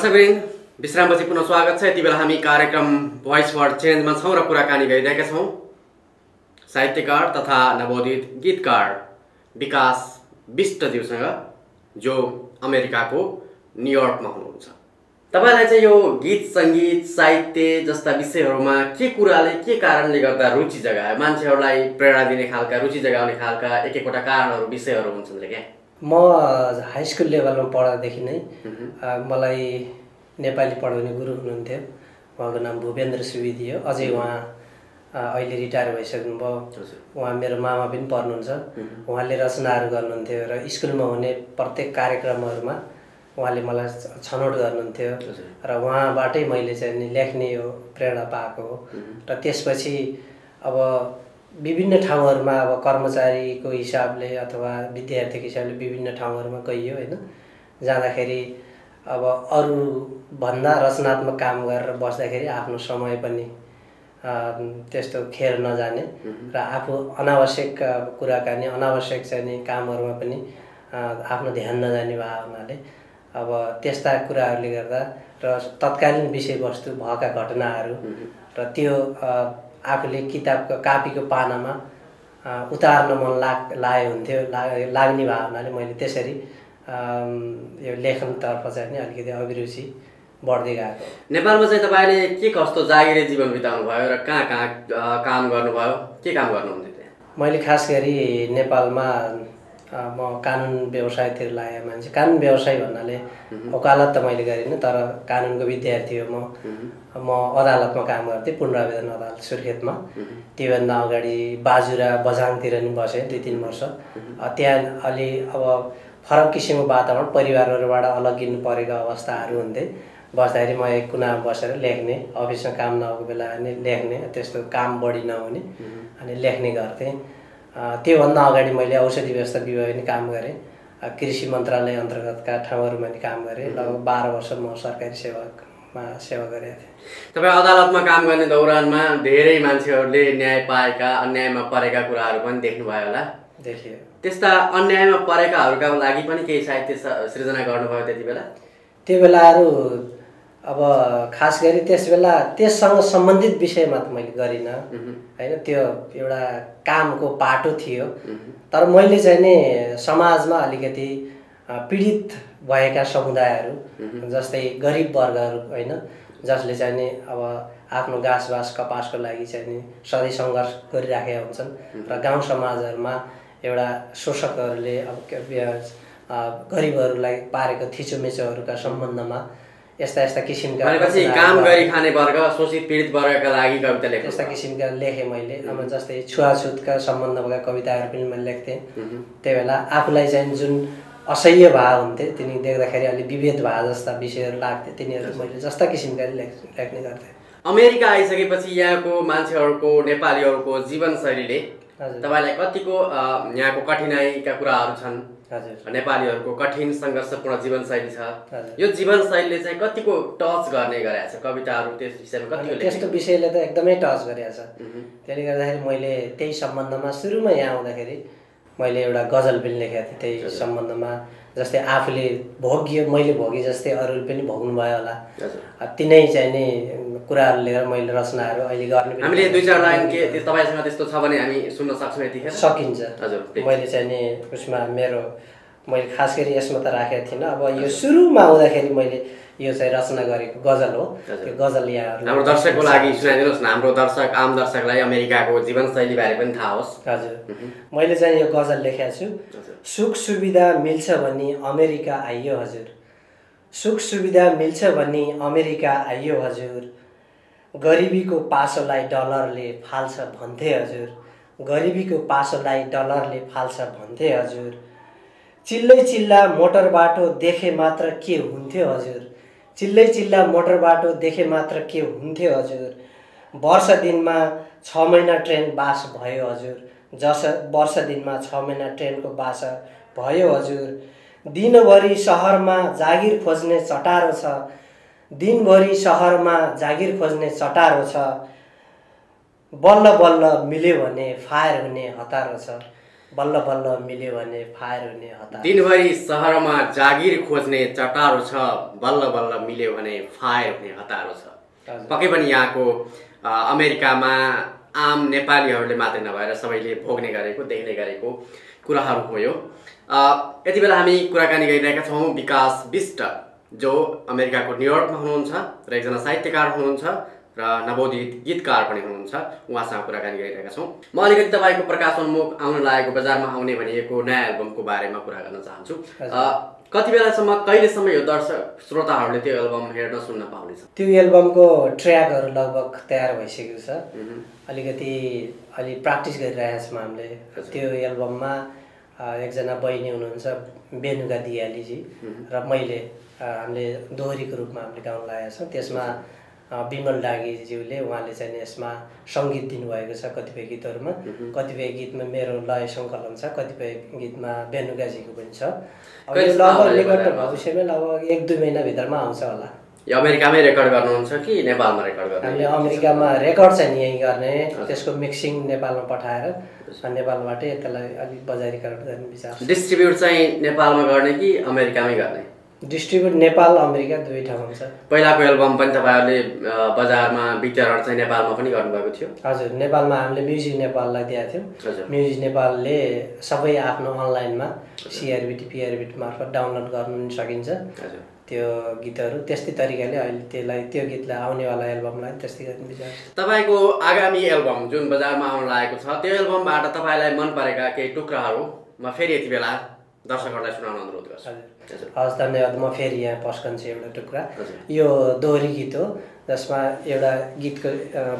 दर्शकवृन्द विश्रामपछि पुनः स्वागत छ। यति बेला हामी कार्यक्रम भोइस फर चेन्जमा छौँ र कुराकानी गरिरहेका छौँ साहित्यकार तथा नवोदित गीतकार विकास विष्टज्यूसँग, जो अमेरिकाको न्युयोर्कमा हुनुहुन्छ। तपाईलाई चाहिँ यो गीत संगीत साहित्य जस्ता विषयहरूमा के कुराले के कारणले गर्दा रुचि जगायो? मान्छेहरूलाई प्रेरणा दिने खालका रुचि जगाउने खालका एक एकवटा कारणहरू विषयहरू हुन्छन् क्या? म हाई स्कुल लेभलमा पढ्दादेखि नै मलाई नेपाली पढाउने गुरु हुनुहुन्थ्यो। उहाँको नाम भूपेन्द्र सुवेदी हो। अझै उहाँ अहिले रिटायर भइसक्नुभयो। उहाँ मेरो मामा पनि पर्नुहुन्छ। उहाँले रचनाहरू गर्नुहुन्थ्यो र स्कुलमा हुने प्रत्येक कार्यक्रमहरूमा उहाँले मलाई छनौट गर्नुहुन्थ्यो र उहाँबाटै मैले चाहिँ लेख्ने यो प्रेरणा पाएको हो। र त्यसपछि अब विभिन्न ठाउँहरूमा अब कर्मचारीको हिसाबले अथवा विद्यार्थीको हिसाबले विभिन्न ठाउँहरूमा गइयो हैन। जाँदाखेरि अब अरू भन्दा रचनात्मक काम गरेर बस्दाखेरि आफ्नो समय पनि त्यस्तो खेर नजाने र आफू अनावश्यक कुराकानी अनावश्यक चाहिँ कामहरूमा पनि आफ्नो ध्यान नजाने भए हुनाले अब त्यस्ता कुराहरूले गर्दा र तत्कालीन विषयवस्तु भएका घटनाहरू र त्यो आफूले किताबको कापीको पानामा उतार्न मन लाग्यो हुन्थ्यो, लाग्ने भए हुनाले मैले त्यसरी यो लेखनतर्फ चाहिँ अलिकति अभिरुचि बढ्दै गएको। नेपालमा चाहिँ तपाईँले के कस्तो जागिरे जीवन बिताउनु भयो र कहाँ कहाँ काम गर्नुभयो? के काम गर्नुहुन्थ्यो त्यहाँ? मैले खास गरी नेपालमा म कानुन व्यवसायतिर लागेको मान्छे। कानुन व्यवसाय भन्नाले वकालत त मैले गरिनँ, तर कानुनको विद्यार्थी हो म अदालतमा काम गर्थेँ, पूर्ण आवेदन अदालत सुर्खेतमा। त्योभन्दा अगाडि बाजुरा बझाङतिर नि बसेँ 2-3 वर्ष। त्यहाँ अलि अब फरक किसिमको वातावरण, परिवारहरूबाट अलग्गिनु परेको अवस्थाहरू हुन्थे। बस्दाखेरि म एक कुनामा बसेर लेख्ने, अफिसमा काम नभएको बेला नि लेख्ने, त्यस्तो काम बढी नहुने अनि लेख्ने गर्थेँ। त्योभन्दा अगाडि मैले औषधि व्यवस्था विभागमा पनि काम गरेँ। कृषि मन्त्रालय अन्तर्गतका ठाउँहरूमा पनि काम गरेँ। लगभग 12 वर्ष म सरकारी सेवा गरेको थिएँ। तपाईँ अदालतमा काम गर्ने दौरानमा धेरै मान्छेहरूले न्याय पाएका, अन्यायमा परेका कुराहरू पनि देख्नुभयो होला? देखियो। त्यस्ता अन्यायमा परेकाहरूका लागि पनि केही साहित्य सृजना गर्नुभयो त्यति बेला? त्यो बेलाहरू अब खास गरी त्यस बेला त्यससँग सम्बन्धित विषयमा त मैले गरिनँ हैन। त्यो एउटा कामको पाटो थियो। तर मैले चाहिँ नि समाजमा अलिकति पीडित भएका समुदायहरू जस्तै गरिब वर्गहरू हैन, जसले चाहिँ नि अब आफ्नो घाँसबास कपासको लागि चाहिँ नि सधैँ सङ्घर्ष गरिराखेका हुन्छन् र गाउँ समाजहरूमा एउटा शोषकहरूले अब गरिबहरूलाई पारेको थिचोमिचोहरूका सम्बन्धमा यस्ता किसिमका काम गरी खाने वर्ग, शोषित पीडित वर्गका लागि कविता लेखेँ। यस्ता किसिमका लेखेँ मैले। अब जस्तै छुवाछुतका सम्बन्ध भएका कविताहरू पनि मैले लेख्थेँ। त्यही बेला आफूलाई चाहिँ जुन असह्य भाव हुन्थे, तिनी देख्दाखेरि अलि विभेद भए जस्ता विषयहरू लाग्थे, तिनीहरू मैले जस्ता किसिमका लेख्ने गर्थेँ। अमेरिका आइसकेपछि यहाँको मान्छेहरूको, नेपालीहरूको जीवनशैलीले तपाईँलाई कतिको यहाँको कठिनाइका कुराहरू छन्, नेपालीहरूको कठिन सङ्घर्षपूर्ण जीवनशैली छ, यो जीवनशैलीले चाहिँ कतिको टच गर्ने गरेको छ? कविताहरू त्यस विषयमा कतिको? त्यस्तो विषयले त एकदमै टच गरेको छ। त्यसले गर्दाखेरि मैले त्यही सम्बन्धमा सुरुमा यहाँ आउँदाखेरि मैले एउटा गजल पनि लेखेको थिएँ त्यही सम्बन्धमा। जस्तै आफूले भोग्यो, मैले भोगे जस्तै अरूले पनि भोग्नुभयो होला, तिनै चाहिँ नि कुराहरू लिएर मैले रचनाहरू अहिले गर्ने। हामीले 2-4 लाइन के तपाईँसँग त्यस्तो छ भने हामी सुन्न सक्छौँ यतिखेर? सकिन्छ हजुर। मैले चाहिँ नि उसमा मैले खास गरी यसमा त राखेको थिइनँ। अब यो सुरुमा आउँदाखेरि मैले यो चाहिँ रचना गरेको गजल हो। त्यो गजल यहाँ हाम्रो दर्शकको लागि सुनाइदिनुहोस् न। हाम्रो दर्शक, आम दर्शकलाई अमेरिकाको जीवनशैली बारे पनि थाहा होस्। हजुर, मैले चाहिँ यो गजल लेखेको छु। सुख सुविधा मिल्छ भनी अमेरिका आइयो हजुर, सुख सुविधा मिल्छ भनी अमेरिका आइयो हजुर, गरिबीको पासोलाई डलरले फाल्छ भन्थे हजुर, गरिबीको पासोलाई डलरले फाल्छ भन्थे हजुर, चिल्लै चिल्ला मोटर बाटो देखे मात्र के हुन्थ्यो हजुर, चिल्लै चिल्ला मोटर बाटो देखे मात्र के हुन्थ्यो हजुर, वर्ष दिनमा 6 महिना ट्रेन बास भयो हजुर, वर्ष दिनमा 6 महिना ट्रेनको बास भयो हजुर, दिनभरि सहरमा जागिर खोज्ने चटारो छ, दिनभरि सहरमा जागिर खोज्ने चटारो छ, बल्ल बल्ल मिल्यो भने फायर हुने हतारो छ, बल्ल बल्ल मिल्यो भने फायर हुने हतार। दिनभरि सहरमा जागिर खोज्ने चटारो छ, बल्ल बल्ल मिल्यो भने फायर हुने हतारो छ। पक्कै पनि यहाँको अमेरिकामा आम नेपालीहरूले मात्रै नभएर सबैले भोग्ने गरेको देख्ने गरेको कुराहरू हो यो। यति बेला हामी कुराकानी गरिरहेका छौँ विकास विष्ट, जो अमेरिकाको न्युयोर्कमा हुनुहुन्छ र एकजना साहित्यकार हुनुहुन्छ र नवोदित गीतकार पनि हुनुहुन्छ। उहाँसँग कुराकानी गरिरहेका छौँ। म अलिकति तपाईँको प्रकाशोन्मुख आउन लागेको बजारमा आउने भनिएको नयाँ एल्बमको बारेमा कुरा गर्न चाहन्छु। कति बेलासम्म कहिलेसम्म यो दर्शक श्रोताहरूले त्यो एल्बम हेर्न सुन्न पाउनेछ? त्यो एल्बमको ट्र्याकहरू लगभग तयार भइसकेको छ। अलि प्र्याक्टिस गरिरहेका छौँ हामीले। त्यो एल्बममा एकजना बहिनी हुनुहुन्छ बेनुका दियालीजी र मैले हामीले दोहोरीको रूपमा हामीले गाउन लागेका छौँ। त्यसमा विमल डाँगीज्यूले उहाँले चाहिँ यसमा सङ्गीत दिनुभएको छ कतिपय गीतहरूमा। कतिपय गीतमा मेरो लय सङ्कलन छ, कतिपय गीतमा बेनुकाजीको पनि छ। अब यो लगभग निकट भविष्यमै लगभग 1-2 महिनाभित्रमा आउँछ होला। यो अमेरिकामै रेकर्ड गर्नुहुन्छ कि नेपालमा रेकर्ड गर्ने? हामीले अमेरिकामा रेकर्ड चाहिँ यहीँ गर्ने, त्यसको मिक्सिङ नेपालमा पठाएर नेपालबाटै त्यसलाई अलिक बजारीकरण गर्ने विचार छ। डिस्ट्रिब्युट चाहिँ नेपालमा गर्ने कि अमेरिकामै गर्ने? डिस्ट्रिब्युट नेपाल अमेरिका दुवै ठाउँमा हुन्छ। पहिलाको एल्बम पनि तपाईँहरूले बजारमा वितरण चाहिँ नेपालमा पनि गर्नुभएको थियो? हजुर, नेपालमा हामीले म्युजिक नेपाललाई दिएको थियौँ। म्युजिक नेपालले सबै आफ्नो अनलाइनमा सिआरबिटी पिआरबिटी मार्फत डाउनलोड गर्न सकिन्छ त्यो गीतहरू। त्यस्तै तरिकाले अहिले त्यो गीतलाई आउनेवाला एल्बमलाई त्यस्तै गर्ने विचार छ। तपाईँको आगामी एल्बम जुन बजारमा आउन लागेको छ, त्यो एल्बमबाट तपाईँलाई मन परेका केही टुक्राहरू म फेरि यति बेला दर्शकहरूलाई सुनाउन अनुरोध गर्छु। हस्, धन्यवाद। म फेरि यहाँ पस्कन्छु एउटा टुक्रा। यो दोहोरी गीत हो जसमा एउटा गीतको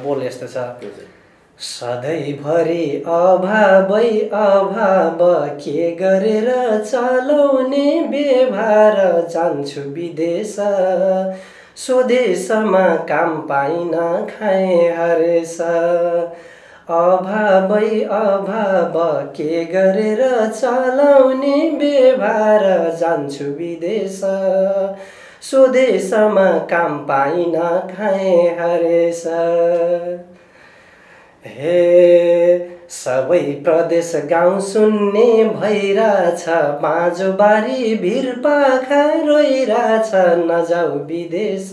बोल यस्तो छ: सधैँभरि अभावै अभाव, के गरेर चलाउने व्यवहार, जान्छु विदेश स्वदेशमा काम पाइन खाए हरेस। अभावै अभाव, के गरेर चलाउने व्यवहार, जान्छु विदेश स्वदेशमा काम पाइन खाए हरेस। हे सबै प्रदेश गाउँ सुन्ने भइरहेछ, बाँझो बारी भिर पाखा रोइरहेछ, नजाऊ विदेश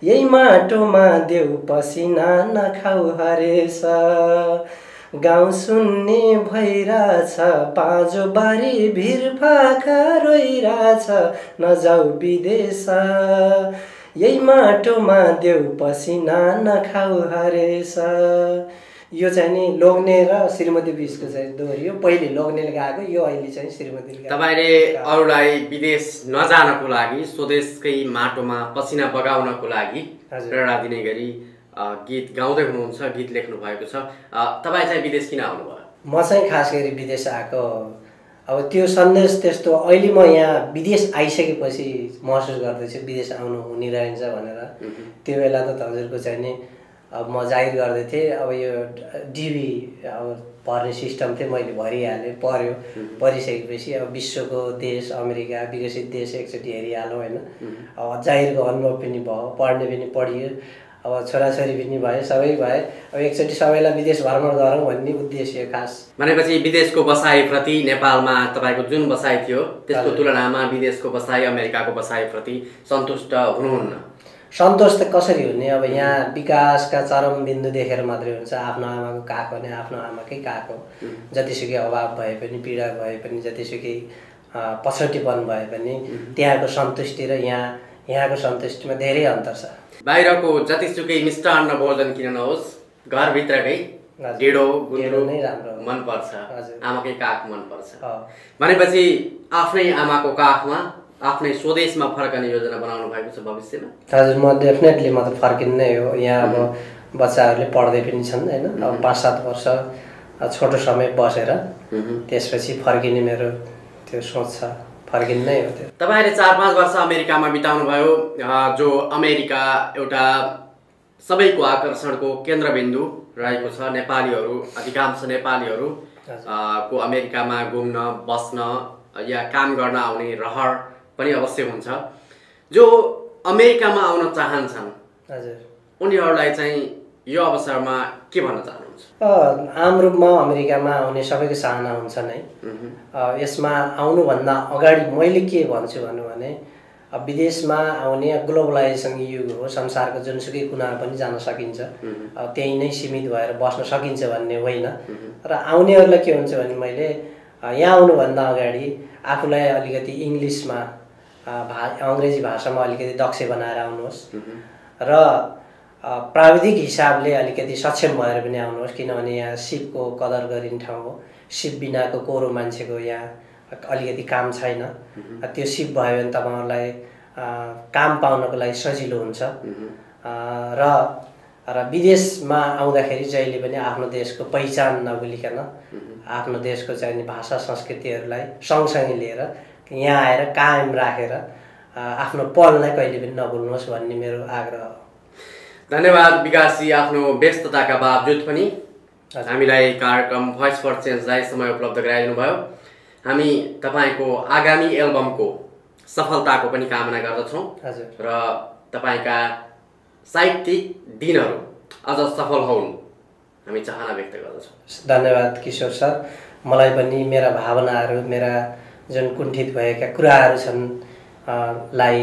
यही माटोमा देऊ पसिना नखाऊ हरेस। गाउँ सुन्ने भइरहेछ, बाँझो बारी भिर पाखा रोइरहेछ, नजाऊ विदेश यही माटोमा देऊ पसिना नखाऊ हरेस। यो चाहिँ नि लोग्ने र श्रीमती बिचको चाहिँ दोहोरी हो। पहिले लोग्नेले गाएको, यो अहिले चाहिँ श्रीमतीले गाएको। तपाईँले अरूलाई विदेश नजानको लागि, स्वदेशकै माटोमा पसिना बगाउनको लागि प्रेरणा दिने गरी गीत गाउँदै हुनुहुन्छ, गीत लेख्नु भएको छ। तपाईँ चाहिँ विदेश किन आउनुभयो? म चाहिँ खास गरी विदेश आएको, अब त्यो सन्देश त्यस्तो अहिले म यहाँ विदेश आइसकेपछि महसुस गर्दैछु विदेश आउनु हुने रहेछ भनेर। त्यो बेला त हजुरको चाहिँ नि अब म जाहिर गर्दै थिएँ। अब यो डिबी अब भर्ने सिस्टम थियो, मैले भरिहालेँ, परिसकेपछि अब विश्वको देश अमेरिका विकसित देश एकचोटि हेरिहालौँ होइन। अब जाहिरको अनुभव पनि भयो, पढ्ने पनि पढियो, अब छोराछोरी पनि भए, सबै भए। अब एकचोटि सबैलाई विदेश भ्रमण गरौँ भन्ने उद्देश्य खास। भनेपछि विदेशको बसाइप्रति नेपालमा तपाईँको जुन बसाइ थियो त्यसको तुलनामा विदेशको बसाइ, अमेरिकाको बसाइप्रति सन्तुष्ट हुनुहुन्न? सन्तोष त कसरी हुने, अब यहाँ विकासका चरम बिन्दु देखेर मात्रै हुन्छ। आफ्नो आमाको काख भने आफ्नो आमाकै काख हो। जतिसुकै अभाव भए पनि, पीडा भए पनि, जतिसुकै पछौटीपन भए पनि त्यहाँको सन्तुष्टि र यहाँको सन्तुष्टिमा धेरै अन्तर छ। बाहिरको जतिसुकै मिष्टान्न भोजन किन नहोस्, घरभित्रकै ढिँडो गुन्द्रुक नै राम्रो मनपर्छ, आमाकै काख मनपर्छ। भनेपछि आफ्नै आमाको काखमा, आफ्नै स्वदेशमा फर्कने योजना बनाउनु भएको छ भविष्यमा? हजुर, म डेफिनेटली म त फर्किन्नै हो। यहाँ अब बच्चाहरूले पढ्दै पनि छन् होइन। अब 5-7 वर्ष छोटो समय बसेर त्यसपछि फर्किने मेरो त्यो सोच छ, फर्किन्नै हो। त्यो तपाईँले 4-5 वर्ष अमेरिकामा बिताउनु भयो, जो अमेरिका एउटा सबैको आकर्षणको केन्द्रबिन्दु रहेको छ। नेपालीहरू, अधिकांश नेपालीहरू को अमेरिकामा घुम्न, बस्न या काम गर्न आउने रहर पनि अवश्य हुन्छ। जो अमेरिकामा आउन चाहन्छन् हजुर, उनीहरूलाई चाहिँ यो अवसरमा के भन्न चाहनुहुन्छ? आम रूपमा अमेरिकामा आउने सबैको चाहना हुन्छ नै। यसमा आउनुभन्दा अगाडि मैले के भन्छु भने विदेशमा आउने ग्लोबलाइजेसन युग हो, संसारको जुनसुकै कुनामा पनि जान सकिन्छ, त्यही नै सीमित भएर बस्न सकिन्छ भन्ने होइन। र आउनेहरूलाई के हुन्छ भने मैले यहाँ आउनुभन्दा अगाडि आफूलाई अलिकति इङ्ग्लिसमा अङ्ग्रेजी भाषामा अलिकति दक्ष बनाएर आउनुहोस् र प्राविधिक हिसाबले अलिकति सक्षम भएर पनि आउनुहोस्, किनभने यहाँ सिपको कदर गरिने ठाउँ हो। सिप बिनाको कोरो मान्छेको यहाँ अलिकति काम छैन। त्यो सिप भयो भने तपाईँहरूलाई काम पाउनको लागि सजिलो हुन्छ। र विदेशमा आउँदाखेरि जहिले पनि आफ्नो देशको पहिचान नभुलिकन आफ्नो देशको चाहिने भाषा संस्कृतिहरूलाई सँगसँगै लिएर यहाँ आएर कायम राखेर आफ्नो पललाई कहिले पनि नभुल्नुहोस् भन्ने मेरो आग्रह हो। धन्यवाद विकासजी, आफ्नो व्यस्तताका बावजुद पनि हामीलाई कार्यक्रम भोइस फर चेन्जलाई समय उपलब्ध गराइदिनु भयो। हामी तपाईँको आगामी एल्बमको सफलताको पनि कामना गर्दछौँ र तपाईँका साहित्यिक दिनहरू अझ सफल हुन् हामी चाहना व्यक्त गर्दछौँ। धन्यवाद किशोर सर। मलाई पनि मेरा भावनाहरू, मेरा जुन कुण्ठित भएका कुराहरू छन् लाई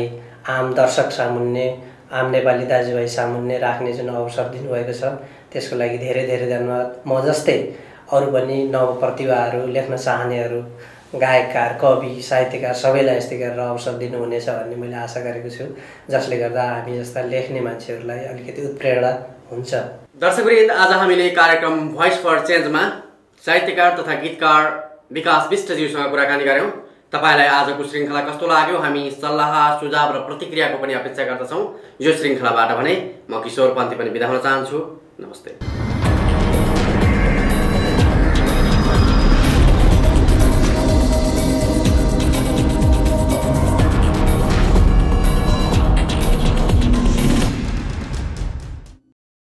आम दर्शक सामुन्ने, आम नेपाली दाजुभाइ सामुन्ने राख्ने जुन अवसर दिनुभएको छ त्यसको लागि धेरै धेरै धन्यवाद। म जस्तै अरू पनि नव प्रतिभाहरू, लेख्न चाहनेहरू, गायककार, कवि, साहित्यकार सबैलाई यस्तै गरेर अवसर दिनुहुनेछ भन्ने मैले आशा गरेको छु, जसले गर्दा हामी जस्ता लेख्ने मान्छेहरूलाई अलिकति उत्प्रेरणा हुन्छ। दर्शकवृन्द, आज हामीले कार्यक्रम भोइस फर चेन्जमा साहित्यकार तथा गीतकार विकास विष्टज्यूसँग कुराकानी गऱ्यौँ। तपाईँलाई आजको श्रृङ्खला कस्तो लाग्यो? हामी सल्लाह, सुझाव र प्रतिक्रियाको पनि अपेक्षा गर्दछौँ। यो श्रृङ्खलाबाट भने म किशोर पन्थी पनि बिदा हुन चाहन्छु। नमस्ते।